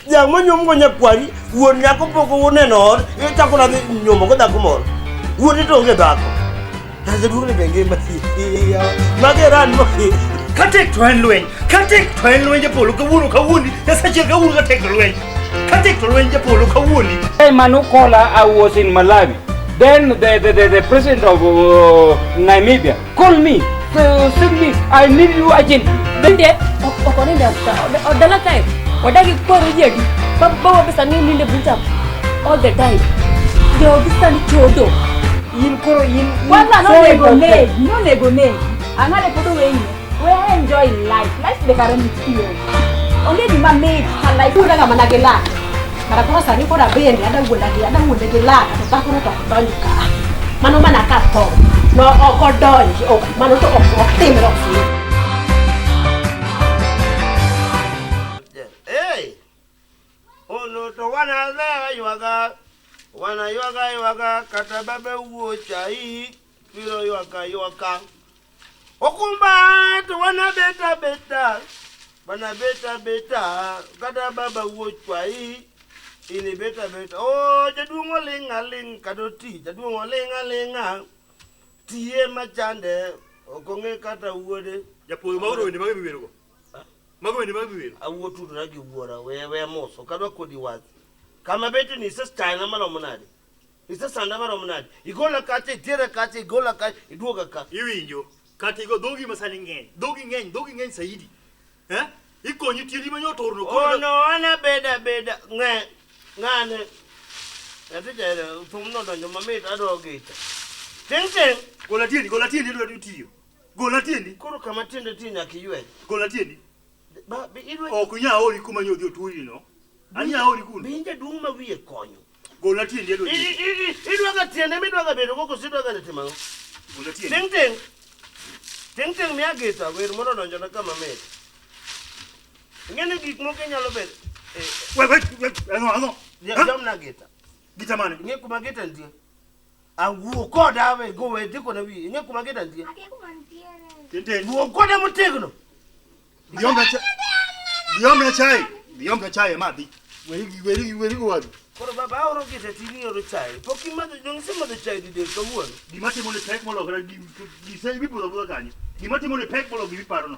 Jang' monyuom go nyakwari, wuon nyako pok oneno ot, ichako nadhi nyuomo go dhako moro. Wuode to onge dhako. Jaduong' ni be ngima. Mage ran mo. Katek to en lweny. Katek to en lweny japolo kawuono kawuondi. Nyasaye kawuono katek to lweny. Katek to lweny japolo kawuondi. Hey, Manukola, I was in Malawi. Then the president of Namibia called me, send me, I need you urgently. Bende ok oninde odala kae odagi kwaro ji adi bawa pesa ni ninde buta all the time jogi sani chodo In koro in Kwanza so nonego important. negi, nonego negi. Ang'ane pod oweyi. We enjoy life. Life be kare nitie. Onge gima mit ka life. Wuonda ga mana gi lak. Kara koro sani koro abende ada wuonda gi ada wuonde gi lak to dhakono to ok donj ka. Mano mana ka tho. No ok odonji, ok mano to ok ok timre ok timre. Hey! Ono to wana dhe ywaga. Wana ywaga ywaga kata baba wuo chai biro ywaka ywaka. Okumba to wana beta beta. Wana beta beta kata baba wuo chai ini beta beta. Oh, jaduong' oling' aling' kata oti, jaduong' oling' aling'a. Tiye machande ok ong'e kata wuode. Japolo mago wende mage miwerogo. Mago wende mage miwero. Awuo tudora gi wuora we we mos ok adwa kodi wach. Kama bete ni isestana maromo nade? Isesanda maromo nade? Igola kacha, itera kacha, igola kacha, iduoga ka. Iwinjo. Kata igo dhogi ma sani ng'eny. Dhogi ng'eny, dhogi ng'eny saidi. Eh? Ikonyi tiendi ma nyotorno. Ono an abeda abeda ng'e ng'ane. Nyathi jahere thum nodonjo mamit adwa gita. Ting' ting'. Gola tiendi, gola tiendi idwa tiyo. Gola tiendi, Koro kama tiende ti nyaka iywe. gola tiendi. Ba be idwa Ok inyal ori kuma nyo odhi otuoni no. Anya ori kuno. be in jaduong' ma wiye konyo. Gola tiendi adwa tiyo. Idwaga tiende midwaga bedo go koso idwaga ni timo ang'o? Gola tiendi. Ting' ting'. Ting' ting' miya gita wer moro odonjona kama mit. Ing'e ni gik moko inyalo bedo. We we we ang'o ang'o? Ha? Jamna gita. Gita mane? Ing'e kuma gita nitie? Awuo koda we go we dhi koda wiye. Ing'e kuma gita nitie? Tenten. Wuo koda motegno. Dhiomna chai. Dhiomna chai. Dhiomna chai amadhi. Weri weri weri go wadu. Koro baba aoro gita tini oro chai. Pok imadho dong' isemadho chai didek kawuono. Gima timo ne pek moloyo kata gi gibudho budho kanyo. Gima timo ne pek moloyo gima iparo no.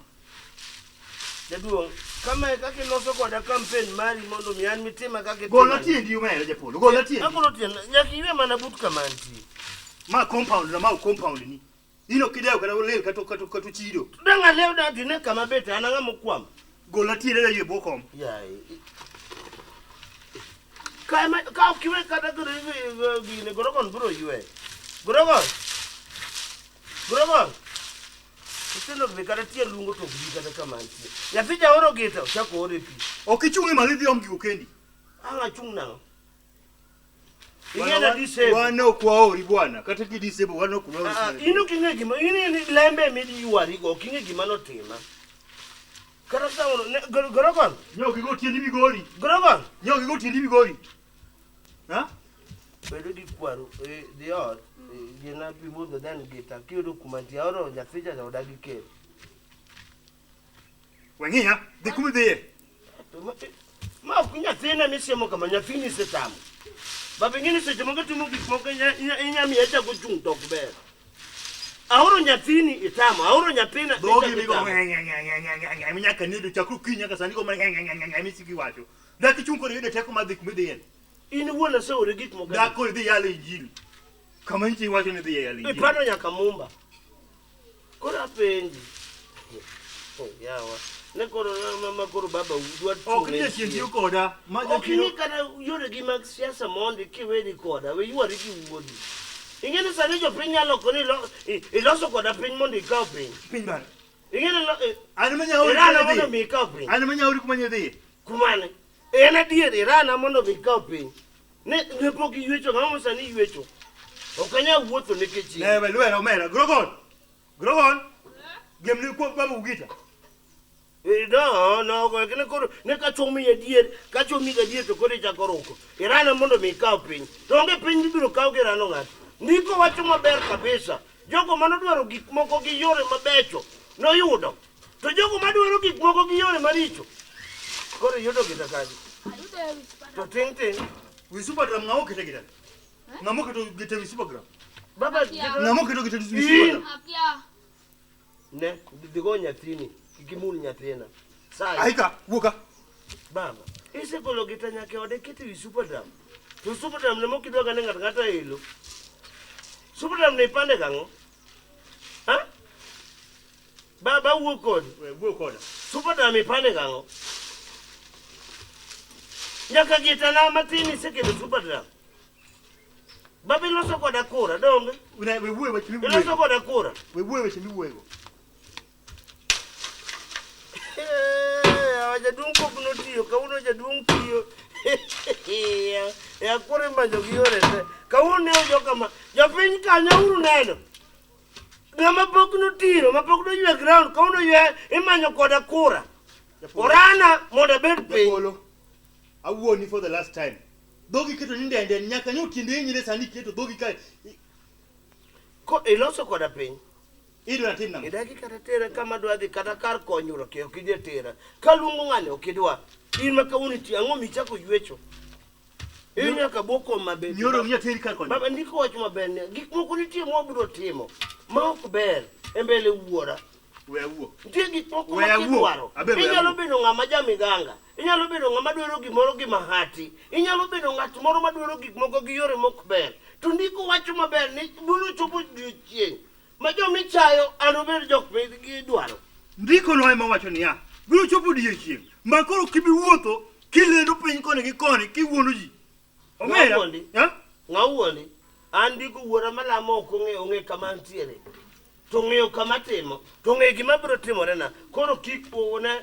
Jaduong', kama e kaka iloso koda kampen mari mondo mi an mitima kaka itimo. Gola tiendi omera japolo. Gola tiendi. Agolo tienda. Nyaka iywe mana but kama antie. Ma compound na ma compound ni. In ok idewo kata olel kata kata kata chido. Dang' alew da dine kama bete an ang'ama okwamo. Gola tiende da ywe bwo kom. Yaye. Ka ema ka ok iwe kata koro gine gorogon biro ywe. Gorogon. Gorogon. Nyithindo be kata tie luongo to ok bi kata kama antie. Nyathi jaoro gita ochako ore pi. Ok ichung' e malo idhi om gigo kendi. Ang' achung' nang'o? Ing'e na disable. Wan ok waori bwana. Kata ki disable wan ok waori. Ah, in ok ing'e gima in in lembe miywarigo ok ing'e gima notima. Kata samoro ne gorogon. Nyo gigo tiendi migori. Gorogon. Nyo gigo tiendi migori. Ha? Bedo gi kwaru eh, dhi ot gina pi modho then gita kiyudo kuma nitie aoro nyathi cha to odagi kel. Weng'iya, dhi kuma idhiye. To ma ok nyathina misiemo kama nyathini isetamo. Baba ing'e ni seche moko timo gik moko inya miya chako chung' to ok ber. Aoro nyathini itamo, aoro nyathina Dhogi ichako migo itamo. ng'e nyaka nindo chakru okinyi nyaka sani go mana ng'e misiki wacho. Dak ichung' kod iyudo teko mar dhi kuma idhiye. In iwuon aseore gik moko. Dak koro idhi yalo injili. Kama nyicha iwacho ni idhi yalo injili. Ipano nyaka Mumba. Koro apenji. Oh, yawa. Ne koro mama koro baba dwa Ok ni jachien tiyo koda. Ma Ok jachien ing'e kata yoregi mag siasa mondi kiweri koda, we ywari gi wuodi. Ing'e ni sani jopiny nyalo loko ni iloso koda piny mondo ikaw piny. Piny mane? Ing'e ni An ma nyaori Irana kuma mondo idhiye. mi ikaw piny. An ma nyaori kuma idhiye. Kumane? En adier irana mondo mi ikaw piny. Ne pok iywecho, ng'ama sani iywecho. Ok anyal wuotho nikech in. Ne we lwera omera. Grogon. Grogon. Gemni kuom baba ugita. No, no, ne koro ne ka chomi adier, ka chomi gadier to koro ichako ruko. Irana mondo mi ikaw piny. To onge piny mibiro kaw gi rano ng'ato. Ndiko wacho maber kabisa. Jogo manodwaro gik moko gi yore mabecho noyudo. To jogo madwaro gik moko gi yore maricho koro iyudo gita kaji. To ting ting. Wi superdrum ng'ama okete gitani? Ng'ama oketo gite wi superdrum? Baba Ng'ama oketo gite wi superdrum? Akia. Ne, dhigo nyathini, kik imul nyathina. Sai. Aika, wuoka. Baba, isegolo gita nyaka e ode kete wi superdrum. To superdrum ne mok idwaga ni ng'ato ang'ata elo. Superdrum ne ipande gang'o? Ha? Baba wuo kodi. We wuo koda. Superdrum ipande gang'o? Nyaka gitana matin isekelo superdrum. Baba iloso koda kura, donge? We wuo weche Iloso miwuoyego. koda kura. We wuo weche miwuoyego. Eh, jaduong' pok notiyo, kawuono jaduong' tiyo. Ya koro imanyo gi yore te. Kawuono ne ojo kama, jopiny kanyo uru neno. Ng'ama pok notiyo, ma pok noywe ground, kawuono ywe imanyo koda kura. Orana mondo abed piny. Japolo. Awuoni for the last time. Dhogi keto ni ndende nyaka nyo kinde hinyre sani keto dhogi kae. Ko iloso koda piny. Idwa natim nang'o? Idagi kata tera kama dwa dhi kata kar konyruok ok idhi tera. Kaluongo ng'ani ok idwa. In ma kawuono iti ang'o michako ywecho? In nyaka boko maber. Nyoro miya teri kar konyruok. Baba ndiko wach maber ni gik moko nitie mwabiro timo ma ok ber e mbele wuora. We awuo. Nitie gik moko We ma awuo. kidwaro. Abe we Inyalo awuo. bedo ng'ama jamiganga. Inyalo bedo ng'ama dwaro gimoro gi mahati. Inyalo bedo ng'at moro madwaro gik moko gi yore mok ber. To ndiko wacho maber ni biro chopo odiechieng' ma jomichayo an obed jok migidwaro. Ndiko no ema wacho niya, biro chopo odiechieng' ma koro kibiwuotho kilendo piny koni gi koni kiwuondo ji. Omera. Ng'awuondi. Ha? Ng'a wuondi? An ndiko wuora malamo ok ong'eyo ong'e kama antiere. To ong'eyo kama atimo. To ong'eyo gima biro timorena. Koro kik one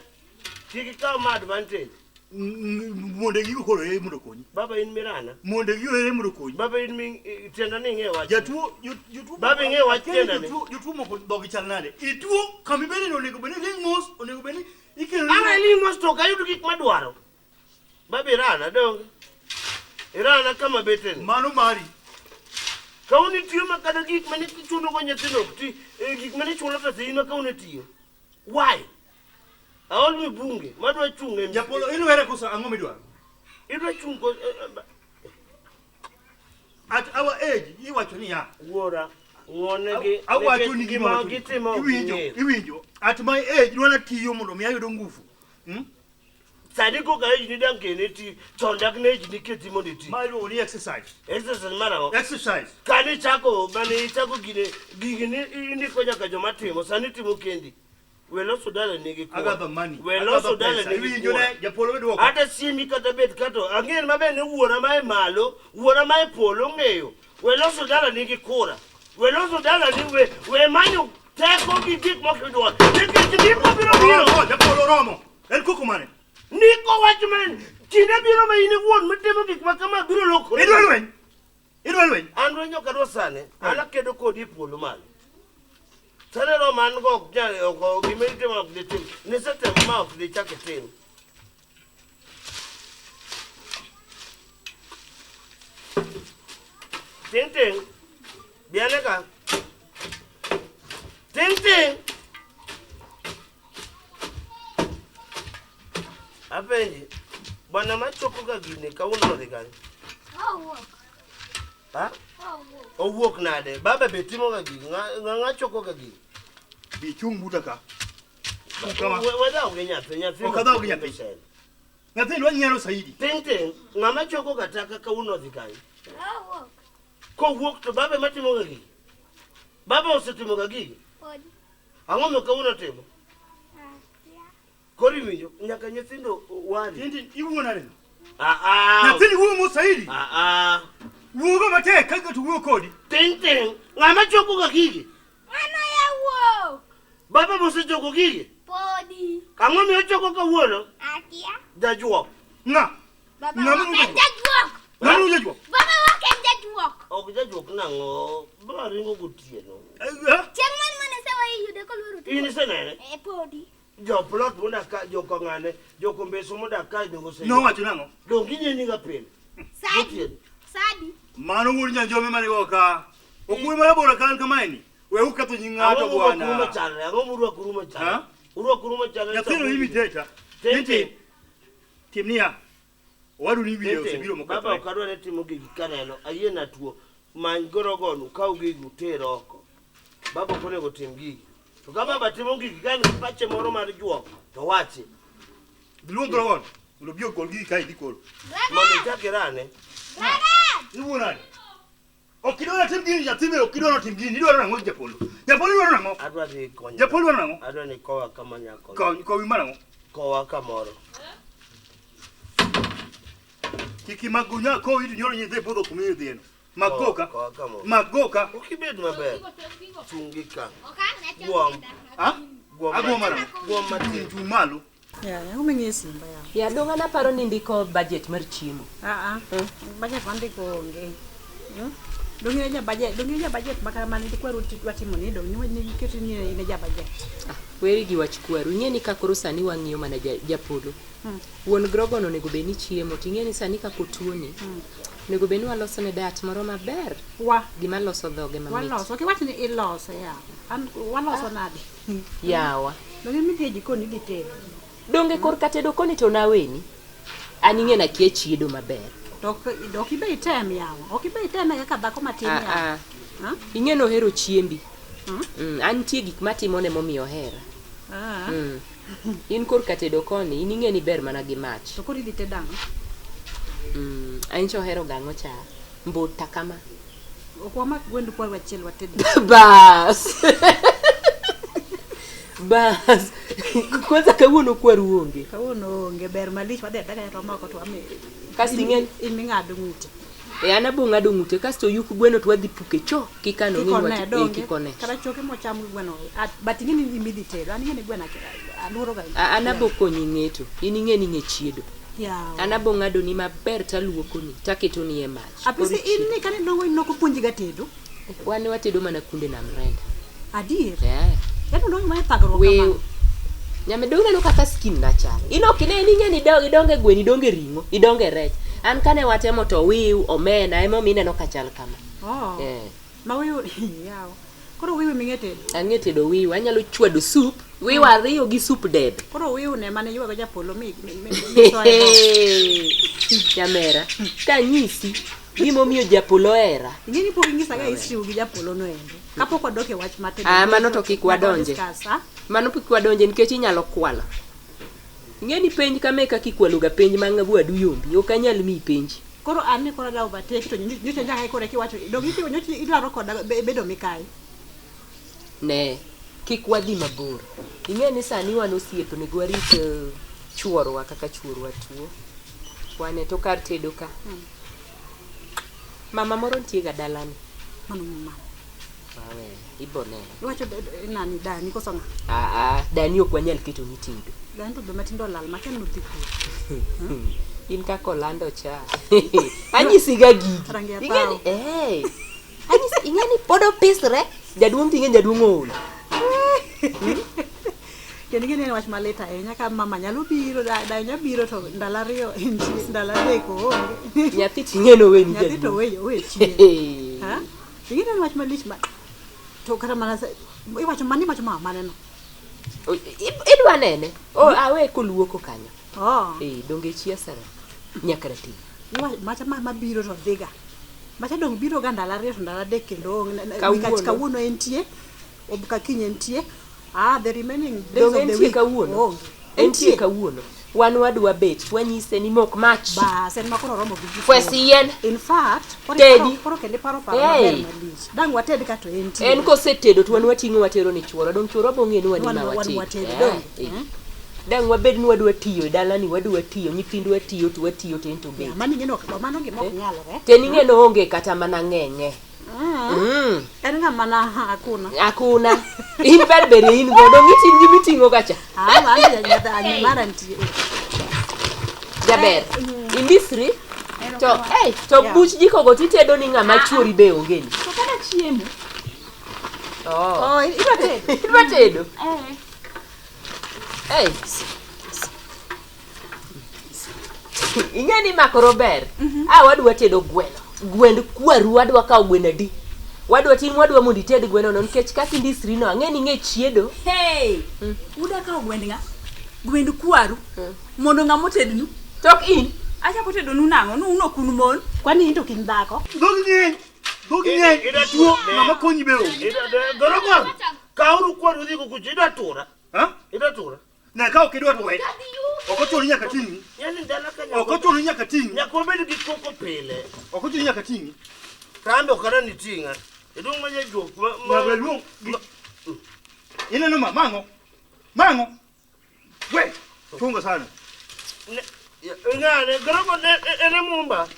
kik ikaw ma advantage. Monde gigo koro ere mondo okonyi. Baba in mirana. Monde gigo ere mondo okonyi. Baba in mi tienda ni ing'e wach. Jatuo jotuo Baba ing'e wach Akia ni tienda ni. Jotuo moko dhogi chal nade? Ituo kama ibede no onego bed ni iling' mos, onego bed ni ikelo An aling' mos to ok ayud gik madwaro. Baba irana donge? Irana kama beteni. Mano mari. Kawuono itiyo ma kata gik mane ichuno go nyithindo ok ti, eh, gik mane ichulo pesa in ma kawuono itiyo. Why? Aol mibunge madwa chung' e Japolo ilwere koso ang'o midwaro? Idwa chung' ko eh, eh, At our age iwacho niya. wuora ng'uonegi Awacho ni nikech gima gima wacho ni. gitimo ok Iwinjo, ging'eyo. iwinjo. At my age dwana tiyo mondo mi ayud ngufu. Hmm? Sani koka age ni dang kene ti, chon dak ne age ni keti mondo iti. Ma iluongo ni exercise. Exercise mar ang'o? Exercise. Kane ichako mane ichako gine gigi ni indiko nyaka joma timo sani timo kendi. We loso dala nigi kura. I got the money. We I got loso the dala pesa. nigi Iwinjo kura. ne japolo we duoko. Ata simi kata bet kato ang'eyo maber ni wuora ma e malo, wuora ma e polo ong'eyo. We loso dala nigi kura. We loso dala ni we we manyo teko gi gik moko idwaro. Nikech ndiko biro biro. Romo, japolo romo. En koko mane? Ndiko wach man kinde biro ma in iwuon mitimo gik ma kama biro lokore. Idwa lweny? Idwa lweny? An lweny ok adwa sani, an akedo kodi e polo malo. Sani romo an go ok nyal ok gima itimo ok ditim. Nisetemo ma ok dichak itim. Ting ting. Bi ane ka. Ting ting. Apenji, bwana machoko ga gini kawuono odhi kanye? Owuok. Ha? Owuok. Owuok nade? Baba be timo ga gigi, ng'a choko ga gigi? Bi chung' buta ka. Chung kama. We dhaw gi nyathi, nyathi. Ok adhaw gi nyathi. Nyathi dwa nyiero saidi. Ting ting, ng'ama choko ga taka kawuono odhi kanye? Owuok. Kowuok to baba ema timo ga gigi. Baba osetimo ga gigi. Podi. Ang'o ma kawuono timo? Akia. Koro iwinjo, nyaka nyithindo wari. Tintin iwuo nade? Ah ah. Nyathini wuo mos saidi. Ah ah. Wuogo matek ka ng'ato wuoyo kodi. Ting ting, ng'ama choko ga gigi? Mano yawuok. Baba mosechoko gigi? Podi. Ang'o miyo ochoko kawuono? Akia. Jajuok. Ng'a? Baba Ng'ama ok en wuok? jajuok. Ng'ama wuo jajuok? Baba ok en jajuok. Ok jajuok nang'o? Baba ringo gotieno. Eh, eh? Chieng' mane mane sewa iyude koluoro In isenene? Eh, podi. Jo plot modak ka, jo kong'ane, jo kombeso modak ka dongo se. Nowacho nang'o? Donge ineni ga pile. Sadi. Gotieno. Sadi. Mano wuod nyanjome mane go ka. Ok wuoyi marabora ka an kamae ni. We uketho nying ng'ato Ang'o murwako bwana. machalre? Ang'o murwako machalre? Ha? Urwako machalre. Nyathino imitate. Ting ting. Tim niya. Owadu ni wiye Tete, osebiro Baba mokethore. ok adwa ni timo gigi kaneno. Ayie na tuo. Many gorogon ukaw gigi uter oko. Baba ok onego tim gigi. To ka baba timo gigi ka en gi pache moro mar juok to wachi. Luong gorogon. Mondo obi ogol gigi kae idhi koro. Mondo ichak irane. Iwuo nade? Ok idwa natim gini nyathi be ok idwa notim gini. Idwaro nang'o japolo? Japolo idwaro nang'o? Adwa dhi konyo. Japolo idwaro nang'o? Adwa ni kowa kama nyako. Kowi mar ang'o? Kowa kamoro. Kik imak go nya kowi to nyoro nyithe podho kuma idhieno. Mak goka. Kowa kamoro. Mak goka. Ok ibed maber. Chungi ka. Guom. Ha? Guom Ago mar ang'o? Guom matin. Chung malo. Ya, ang'o ming'iyo e simba ya? Ya dong' an aparo ni ndiko budget mar chiemo. Ah ah. Budget mandiko onge. Hmm? Dong' in e ja budget, dong' in e ja budget ma kata mane kweru dwa timo ni dong' ni niketi ni in e ja budget. Weri gi wach kweru. Ing'e ni ka koro sani wang'iyo mana japolo. Wuon grogon onego bed ni chiemo. To ing'e ni sani kaka otuoni. Onego bed ni waloso ne diet moro maber. Wa. Gima loso dhoge mamit. Waloso, ok iwach ni iloso ya. An waloso nade? Yawa. Dong' in midhi e jikon idhi tedo. Donge korka tedo koni to naweni. An ing'e nakia chiedo maber. To ok ibe item yawa. Ok ibe item kaka dhako matin Ah, yawa. ah. Ing'e nohero chiembi. An nitie gik matimone momiyo ohera. Ah. In korka tedo koni, in ing'e ni ber mana gi mach. To koro idhi tedo ang'o? An cha ohero gang'o cha? Mbuta kama. Ok wamak gwend kwaru achiel wated. Bas. Bas. Kwanza kawuono kwaru onge. Kawuono onge ber malich wadhi adaka to wamako to wami. Kasto ing'e in ming'ado ng'ute. E an abo ng'ado ng'ute kasto yuk gweno to wadhi puke cho kikano ng'e Kikone wach e donge. kikone. Kata choke mocham gi gweno. But ing'e ni imidhi tedo. An ing'e ni gweno aluoro ga. An abo konyi ng'eto. In ing'e ni ing'e chiedo. Yawa. An abo ng'ado ni maber taluokoni taketoni e mach. Apisi Koro in ni kane dongo in ok opuonji ga tedo. Wan ne watedo mana kunde nam renda. Adier. Eh. Yaani dongo mana thagruok We kamano. Nyame dong neno kaka skin na chal. In ok ine ni ing'e ni idonge gweno, idonge ring'o, idonge rech. An kane watemo to wiw, omena emomiyo ineno ka chal kama. Oh. Eh. Ma wiu yawa. Koro wiu ming'e tedo. Ang'e tedo wiw, anyalo chwado sup, wiw ariyo gi sup debe. Koro wiu ne mane ywago japolo mi mi soe bo. Nyamera, kanyisi gimomiyo japolo ohera. Ing'e ni pok inyisaga history gi japolo no endo. Kapok wadok e wach mar tedo. Ah, mano to kik wadonje. Discuss, ah? Mano kik wadonje nikech inyalo kwalo. Ing'e ni penj kama e kaka ikwalo ga penj ma wadu yombi, ok anyal miyi penj. Koro an ne koro ada overtake to nyocha nyaka koro kiwacho dong itiyo nyocha idwaro koda bedo mikayi. Ne, kik wadhi mabor. Ing'e ni sani wan osiepe, onego warit chuorwa kaka chuorwa tuo. Wane to kar tedo ka. Mama moro nitie ga dalani. Mano mama. Wawe, ibo neno. Iwacho nani dani koso ng'a? Ah, ah, dani ok wanyal keto ni tedo. Dani to be matindo olal makia ni odhi kure. In kaka olando cha. Anyisi ga gigi. Rangi ya Ing'e ni pao. eh. Anyisi ing'e ni pod opisre. Jaduong' ting'e jaduong' ool. Kendo ing'e ni en wach malit ahinya ka mama nyalo biro, dayo nyalo biro to ndalo ariyo entie, ndalo adek oonge. Nyathi ting'e noweni Nyathi to jaduong'. owe chien. Ha? Ing'e ni en wach malich ma to kata mana iwacho mane iwacho mama maneno. Idwa nene? Oh, awe koluoko kanyo. Oh. Eh, donge chia sara. Nyaka rateng. Macha mabiro to dhiga. Macha dong biro ga ndalo ariyo to ndalo adek kendo oonge. Kawuono. Kawuono entie, ka kiny entie. Ah, the remaining days Donge of the entie week. kawuono? Oonge. Entie kawuono. Wan wadwa bet, wanyise ni mok mach. Bas, en ma koro oromo gi ji. Fwes yien. In fact, koro Tedi. koro kendo iparo paro Hey. maber malich. Dang' wated ka to entie. En kosetedo to wan wating'o watero ni chuora. Dong' chuora bo ng'e ni wan Wan- ema wan watedo. watedo, Eh, dong'. eh. Dang' wabed ni wadwa tiyo e dalani, wadwa tiyo, nyithindwa tiyo to watiyo to en to bet. Mano ing'e ni ok mano gima ok nyalre. To en ing'e ni oonge kata mana ng'eng'e. En ng'ama na hakuna. Hakuna. In ber ber in godo, ngiting' gimiting'o kacha. Ah, an ja mara nitie. Jaber. Indisri to hey, to buch jiko go titedo ni ng'ama chuori be onge ni. To kata chiemo. Oh. Oh, idwa tedo? Idwa tedo? Eh. Hey. Ing'e ni makoro ber. Ah, wadwa tedo gweno. Gwend kwaru wadwa kawo gweno adi? Wadwa ting' wadwa mondo ited gweno no nikech kaka indisri no ang'e ni ing'e chiedo. Hey! Uda kawo gwend ng'a? Gwend kwaru. Mondo ng'ama otednu. Tok in. Achako tedo nu nang'o? Nu un ok un mon. Kwani in to ok in dhako? Dhogi ng'eny. Dhogi ng'eny. Ida Tuo ng'ama konyi be onge. Gorogon. Kauru kwaru udhi go kucha. Idwa tura. Ha? Idwa tura. Ne ka ok idwa to we. Ok ochuno ni nyaka ting'i. Yani dala ka nyaka. Ok ochuno ni nyaka ting'i. Nyaka wabed gi koko pile. Ok ochuno ni nyaka ting'i. Kambe ok adwa ni ting'a. Iduong' ma jajuok ma Nyaka iluong. Ineno ma mang'o? Mang'o? We, chunga sana. Ng'ane gorogo ne en e mumba.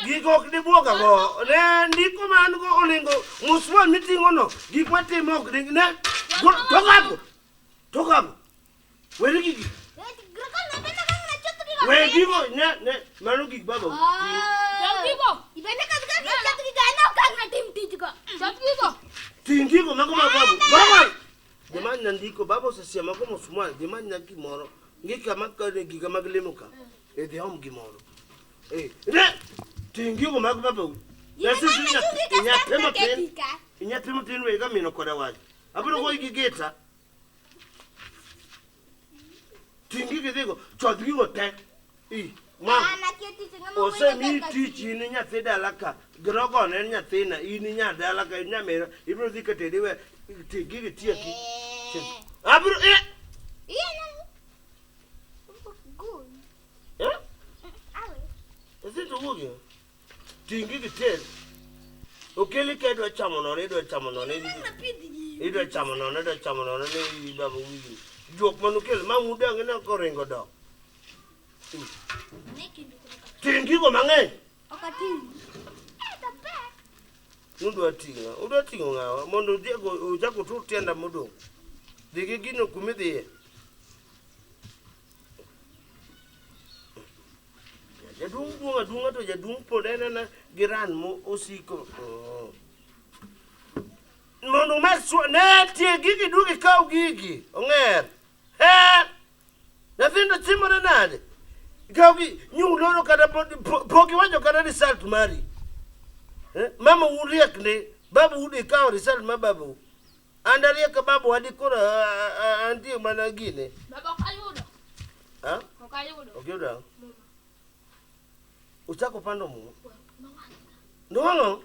Gigo ok dibuoga go. Ne ndiko ma an go olingo muswa miting'o no. Gik matimo ok di ne. Tokago. Tokago. Weri gigi. We gigo ne ne mano gik baba. Ting gigo mago mag babu. Baba. Jamani ndiko baba osesiemo go musmwal. Jamani na gimoro. Ng'i kama kare giga mag lemo ka. E dhi om gimoro. Eh, ne ting gigo mag babau. Ne sisi nyathi matin. Nyathi matin we ga mino koda wach. Abiro goyi gi gita. Ting gigo idhigo, chodh gigo te. I, ma. Osemiyi tich in nyathi dala ka. Grogo ne en nyathina, in nya dala ka, in nyamera. Ibiro dhi ka tedi we ting gigi tieki. Abiro eh. Eh? Ese to wuogi. Ting gigi ter. Okeli ka idwa chamo nono, idwa chamo nono. Idwa chamo nono, idwa chamo nono ni baba wigi. Juok manukel ma udang ne koringo dok. Ting gigo mang'eny. Udwa ting'o, udwa ting'o ng'awa mondo udhigo uchak utur tienda modong'. Dhi gi gino kumidhiye. Jaduong' duong' aduong'a to jaduong' pod en ena gi ran mo osiko. Oh. Mondo umed swa ne tie gigi duog ikaw gigi ong'er. He! Nyithindo timore nade? Ikaw gi nyuloro kata pok iwacho kata result mari. Eh? Mama uriek ndi, babu udi ikawo result ma babu. An dariek ka babu adi koro antie mana gine. Baba ok ayudo. Ha? Ok ayudo. Ok iyudo ang'o? Uchako pando muma. Nowang'o?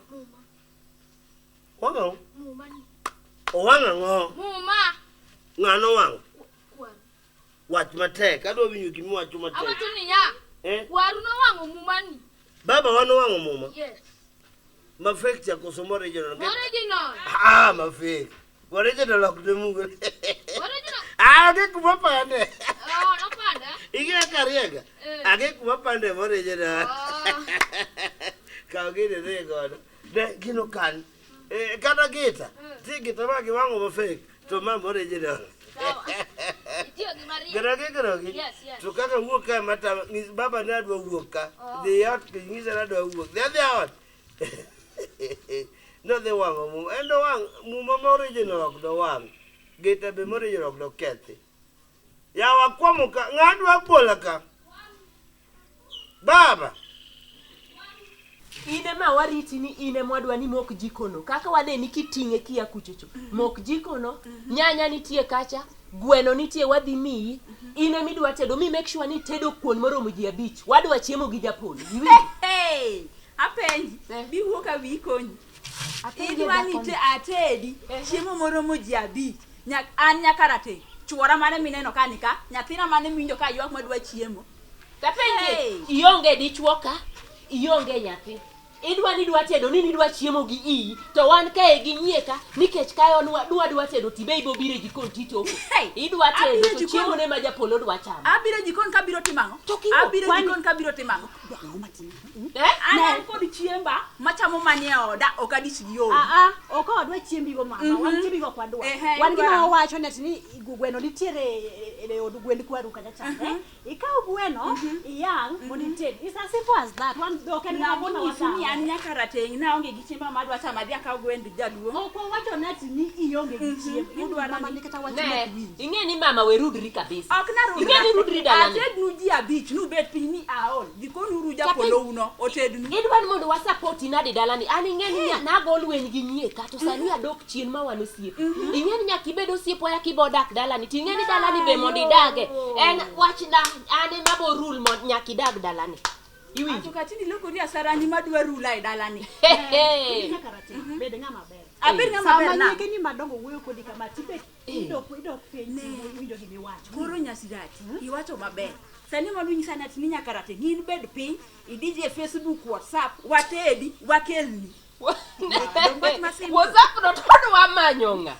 Wang'o? Muma ni. Owang' ang'o? Muma. Ng'ano wang'o? Kwaru. Wach matek, adwa winjo gimiwacho matek. Awacho niya. Eh? Kwaru nowang'o muma ni. Baba wa nowang'o muma? Yes. Ma fake cha koso ma original? Original. Ah, ma fake. Original ok demugo. Original. Ah, age kuma pande. Oh, nopanda. Ing'e kariega? Eh. Age kuma pande ma original. Oh. Kaw gini idhi godo. Ne, gino kan. Eh, kata gita. Ti gita ma giwang'o ma fake. To ma ma original. Sawa. Itiyo gi mariek. Grogi grogi. Yes, yes. To kaka wuok kae mata, ng'is baba ne adwa wuok ka. Oh. Dhi ot, nyise ni adwa wuok. Dhi adhi ot. Nodhi wang'o muma. En dowang' muma ma original ok dowang'. Gita be ma original ok dokethi. Yawa kwamo ka, ng'a dwa bola ka? Baba. In ema wariti ni in ema wadwa ni mok jikono. Kaka waneni kiting'e kia kuchocho. Mok jikono, nyanya nitie kacha, gweno nitie wadhi miyi. In ema idwa tedo, mi make sure ni itedo kuon moromo ji abich. Wadwa chiemo gi japolo. Iwinjo? Hey, apenji, bi wuo ka wiyi konyi. Apenje Idwa ni dhakoni. te atedi chiemo moromo ji abich. An nyaka rateng'. Chuora mane mineno ka ni ka, nyathina mane miwinjo ka ywak madwa chiemo. Tapenje, Hey. ionge dichuo ka, ionge nyathi. Idwa ni idwa tedo ni nidwa chiemo gi iyi, to wan kae gi nyie ka, nikech kae dwa dwa tedo tibe ibo biro e jikon titoko. Hey, Idwa tedo abiro to jikon- chiemo ne ma japolo dwa chamo. Abiro jikon kabiro timo ang'o? To kiwuok, Abiro kwani- jikon kabiro timo ang'o? Ang'o matimo? Eh? An an kod chiemba machamo manie oda ok adich gi odi. Ah, ah, ok wadwa chiembigo mama, wan chiembigo ok wadwa. Ehe, Wan gima idwaro. wawacho ni ati ni gweno nitiere e od gwend kwaru kacha cha. eh? Ikaw gweno, iyang' mondo ited. It's as simple as that. Wan ok en Ng'ama gima onyisi ni wadhawo. an nyaka rateng' naonge gi chiemba madwa chamo adhi akaw gwend jaduong'. Ok wawacho ni ati ni ionge gi chiemo. Idwaro Mama ni- ni kata wach Ne, nok winji. ing'e ni mama we rudri kabisa. Ok narudra. Ing'e ni rudri dalani. Atednu ji abich nubet piny ni aol. Jikonuru japolouno otednu. Idwa ni mondo wasapoti nade dalani. An ing'e ni nago lweny gi nyie ka to sani adok chien ma wan osiepe. Ing'e ni nyaka ibed osiepwa ya kibo dak dalani. To ing'e ni dalani be mondo mondo idage. En wachna an ema bo rule mondo nyaka idag dalani. Iwinjo? To katini lokori asarani madwa rula e dalani. Hey. Bed ng'ama ber. Abed ng'ama ber Sama na. nyikeni madongo wuoyo kodi kama tibet idok piny iwinjo gimiwacho. Koro nyasirati, iwacho maber. Sani malunyisa ni ati ni nyaka rateng' in bed piny, idiji e Facebook, WhatsApp, watedi, wakelni. WhatsApp no to dwa manyo ng'a?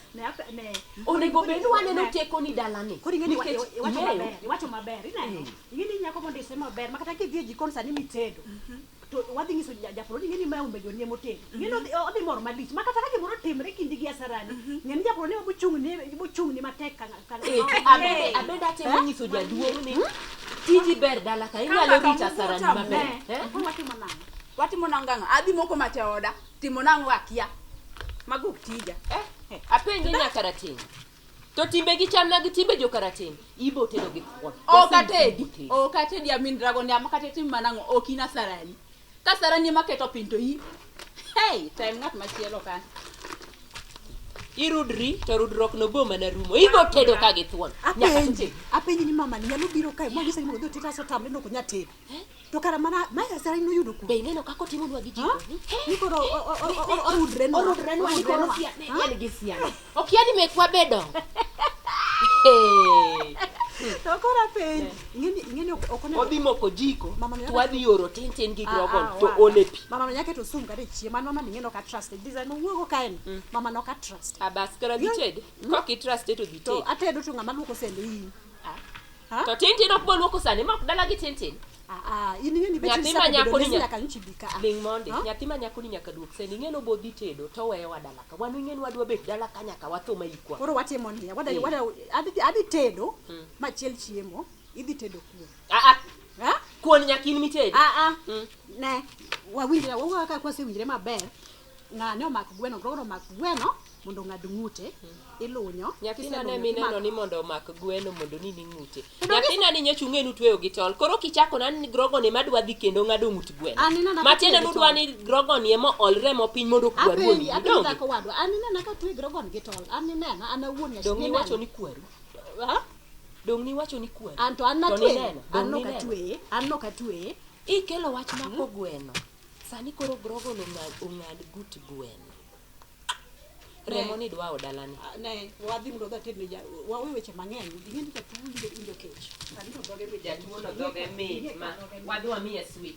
Ne Onego bed ni waneno teko ni dalani. Koro ing'e ni Nikech iwacho ing'eyo. maber, iwacho maber, ineno. Ing'e ni nyako mondo ise maber, ma kata kidhi e jikon sani mitedo. To wadhi nyiso japolo ni ing'e ni mae omejo ni emotedo. Ing'e ni odhi mor malich, ma kata ka gimoro otimre kindi gi asarani, ng'e ni japolo ni obochung' ni matek ka Abende atemo nyiso jaduong' ni tiji ber dala ka inyalo rito asarani maber. Watimo nang'o? Watimo nang'o gang'o? Adhi moko mach e oda, timo nang'o akia. Mago ok tija. Apenje nyakarateng'. To timbe gi chalna gi timbe jokarateng'. Ibo tedo gi thuon. Ok atedi. Ok atedi amin dragon ya makata tim manang'o ok in asarani. Ka sarani ema keto piny to i. Hey, tem ng'at machielo kan. Irudri to rudruok no bo mana rumo. Ibo tedo ka gi thuon. Apenji, apenji ni mama ni nyalo biro kae mwanyisa ni mondo odhi oted tamre ni ok onyal tedo. To kara mana mae asarani noyudo kuno. Be ineno kaka otimonwa gi jiko? Ni koro orudre nwa. Orudre nwa ni koro Orudre nwa. en gi siana. Okia ni mekwa be dongo. To koro apenji, ing'e ni ok onego Odhi moko jiko Mama no to wadhi oro tin tin gi grogon Ah, ah, to wa. ole pi. Mama no nyaka keto sum kata e chiemo. An mama ni ing'e ni ok atrust. Design mowuogo kae ni, mama no ok atrust. Abas kara dhi ted. Kok itrust to dhi To ted. atedo to ng'ama luoko sende in. To tin tin ok bo luoko sande ma ok dala gi tin tin. Ah, ah, in ing'e ni bet Nyathi ma nyako ni nyaka nyocha ibi ka. Ling mondi. Nyathi ma nyako ni nyaka duok sende. Ing'e ni obo dhi tedo to oweyowa dala ka. Wan ing'e ni wadwa bet dala ka nyaka watho ma ikwa. Koro watimo niya, adhi tedo machiel chiemo, idhi tedo kuon. Ah ah. Kuon nyaka in mitedi. Ah ah. Ne, wawinjre, wawuoyo kaka kwasewinjre maber. Ng'ane omak gweno, grogon omak gweno mondo ong'ad ng'ute, ilunyo. Nyathina ne kiselunyo, mineno timako. ni mondo omak gweno mondo nini ng'ute. Nyathina ni nyocha ung'e nutweyo gi tol. Koro kichako na ni grogon ema dwa dhi kendo ng'ado ng'ut gweno. An inena ka Matiende atweyo gi nudwa tol. ni grogon ema ol remo piny mondo kwaru Apenji, onini. apenji Donge? dhako wadwa, an inena ka atweyo grogon gi tol, an inena, an awuon nyathi. Dong' niwacho ni kwaru. Ha? Dong' niwacho ni kwaru. An to an To natweyo, nineno, an dong' nok nineno. atweye, an nok atweye. Ikelo wach mako gweno. Sani koro grogon ong'ad gut gweno. Remo ni dwao dalani. Ne, wadhi mondo wadhi wated ne ja, wawe weche mang'eny, ing'e ni jatuo winjo kech. Sani to dhoge mit. Jatuo no dhoge mit ma wadhi wamiye sweet.